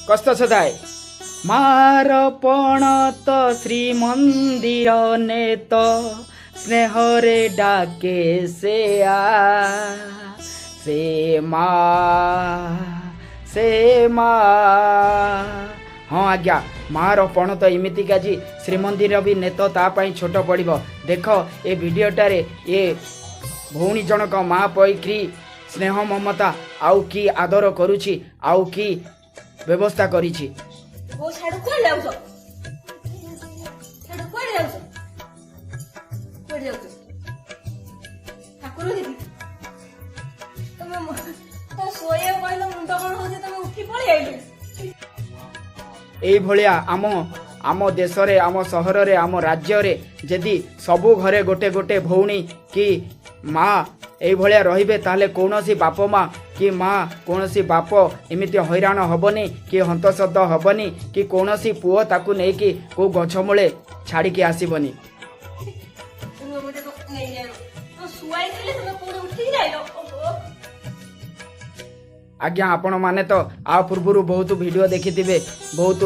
କଷ୍ଟ ସଦାଏ। ମାର ପଣତ ଶ୍ରୀମନ୍ଦିର ନେତ, ସ୍ନେହରେ ଡାକେ ସେ ଆ, ସେ ମା, ସେ ମା। ହଁ ଆଜ୍ଞା, ମାର ପଣତ ଏମିତିକା ଯେ ଶ୍ରୀମନ୍ଦିର ବି ନେତ ତା ପାଇଁ ଛୋଟ ପଡ଼ିବ। ଦେଖ, ଏ ଭିଡ଼ିଓଟାରେ ଏ ଭଉଣୀ ଜଣକ ମା ପୈକ୍ରି ସ୍ନେହ ମମତା ଆଉ କି ଆଦର କରୁଛି ଆଉ କି ବ୍ୟବସ୍ଥା କରିଛି। ବୋଉ, ସାଡୁ କୁଆଡେ ଯାଉଛ? ସାଡୁ କୁଆଡେ ଯାଉଛ? କୁଆଡେ ଯାଉଛ? ଠାକୁର ଦିଦି, ତମେ ତ ଶୋଇବାକୁ କହିଲ, ମୁଣ୍ଡ କଣ ହଉଛି, ତମେ ଉଠି ପଳେଇ ଆଇଲ। ଏଇଭଳିଆ ଆମ ଦେଶରେ, ଆମ ସହରରେ, ଆମ ରାଜ୍ୟରେ ଯଦି ସବୁ ଘରେ ଗୋଟେ ଗୋଟେ ଭଉଣୀ କି ମା ଏଇଭଳିଆ ରହିବେ, ତାହେଲେ କୌଣସି ବାପ ମା କି ମା, କୌଣସି ବାପ ଏମିତି ହଇରାଣ ହେବନି କି ହନ୍ତସନ୍ତ ହେବନି କି କୌଣସି ପୁଅ ତାକୁ ନେଇକି କେଉଁ ଗଛ ମୂଳେ ଛାଡ଼ିକି ଆସିବନି। ରୁହ, ମୁଁ ତାକୁ ନେଇଯାଏ। ମୁଁ ଶୁଆଇଥିଲି, ତମେ ପୁଣି ଉଠିକି ଯାଇଲ। ଓହୋ। ଆଜ୍ଞା, ଆପଣମାନେ ତ ଆ ପୂର୍ବରୁ ବହୁତ ଭିଡ଼ିଓ ଦେଖିଥିବେ, ବହୁତ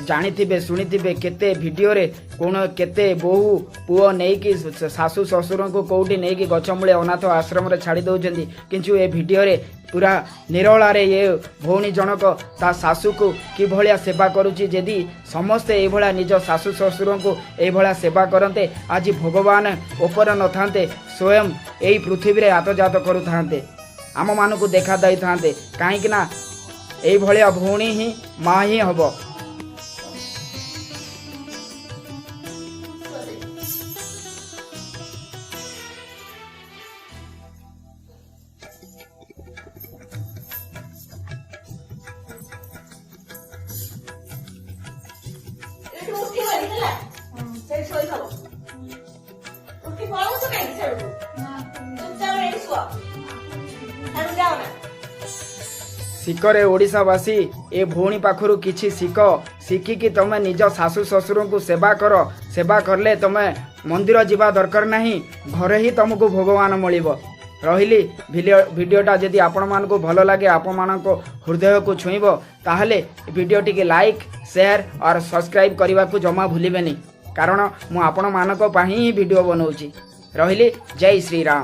ଜାଣିଥିବେ, ଶୁଣିଥିବେ, କେତେ ଭିଡ଼ିଓରେ କ'ଣ କେତେ ବୋହୂ ପୁଅ ନେଇକି ଶାଶୁ ଶ୍ୱଶୁରଙ୍କୁ କେଉଁଠି ନେଇକି ଗଛ ମୂଳେ ଅନାଥ ଆଶ୍ରମରେ ଛାଡ଼ି ଦେଉଛନ୍ତି। କିନ୍ତୁ ଏ ଭିଡ଼ିଓରେ ପୁରା ନିରଳାରେ ଏ ଭଉଣୀ ଜଣକ ତା ଶାଶୁକୁ କିଭଳିଆ ସେବା କରୁଛି। ଯଦି ସମସ୍ତେ ଏଇଭଳିଆ ନିଜ ଶାଶୁ ଶ୍ୱଶୁରଙ୍କୁ ଏଇଭଳିଆ ସେବା କରନ୍ତେ, ଆଜି ଭଗବାନ ଉପରେ ନଥାନ୍ତେ, ସ୍ୱୟଂ ଏଇ ପୃଥିବୀରେ ଆତଯାତ କରୁଥାନ୍ତେ, ଆମମାନଙ୍କୁ ଦେଖା ଦେଇଥାନ୍ତେ। କାହିଁକି ନା ଏଇଭଳିଆ ଭଉଣୀ ହିଁ ମା ହିଁ ହବ। ଏଇଠି ଉଠିବନି ହେଲା, ସେଇଠି ଶୋଇଥବ। ଉଠି ପଳଉଛ କାହିଁକି ସିଆଡକୁ? ଚୁପଚାପ ଏଇଠି ଶୁଅ, ସିଆଡକୁ ଯାଅ ନା। ଶିଖରେ ଓଡ଼ିଶାବାସୀ, ଏ ଭଉଣୀ ପାଖରୁ କିଛି ଶିଖ। ଶିଖିକି ତମେ ନିଜ ଶାଶୁ ଶ୍ୱଶୁରଙ୍କୁ ସେବା କର। ସେବା କଲେ ତମେ ମନ୍ଦିର ଯିବା ଦରକାର ନାହିଁ, ଘରେ ହିଁ ତମକୁ ଭଗବାନ ମିଳିବ। ରହିଲି। ଭିଡ଼ିଓଟା ଯଦି ଆପଣମାନଙ୍କୁ ଭଲ ଲାଗେ, ଆପଣମାନଙ୍କ ହୃଦୟକୁ ଛୁଇଁବ, ତାହେଲେ ଭିଡ଼ିଓଟିକି ଲାଇକ୍, ସେୟାର और ସବସ୍କ୍ରାଇବ୍ କରିବାକୁ ଜମା ଭୁଲିବେନି, କାରଣ ମୁଁ ଆପଣମାନଙ୍କ ପାଇଁ ହିଁ ଭିଡ଼ିଓ ବନାଉଛି। ରହିଲି, ଜୟ ଶ୍ରୀରାମ।